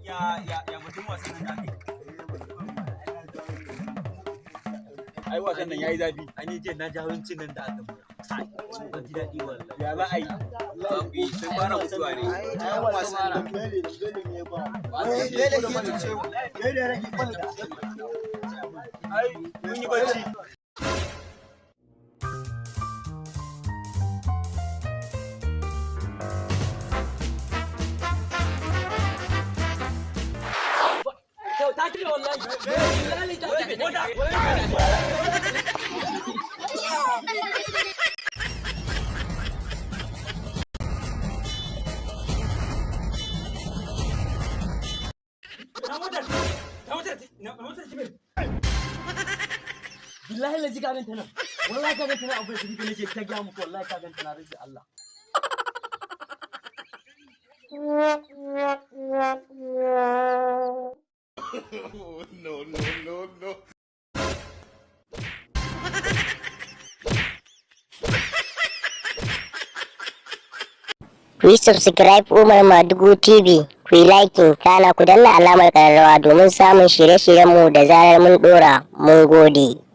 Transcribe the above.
Ya batun wasan nan da aka yi? Ai wasan nan yayi zafi. Ani jiya na ji hawancin nan da aka buga. Ban ji daɗi wallahi. Ya za a yi? Sun fara mutuwa ne. Ai wasan nan Bele ne ba. Bele ke cuce mu. Bele rage kwal. Ai mun yi bacci. Ta kire wallahi. Wallahi ta kire. Billahi lazi ka ganta nan. Wallahi ka ganta nan, abu da nake ta gaya muku, wallahi ka ganta na rage Allah. No, no, no, no. Ku yi subscribe Umar Madugu TV, ku yi liking, kana ku danna alamar ƙararrawa domin samun shirye-shiryenmu da zarar mun ɗora. Mun gode.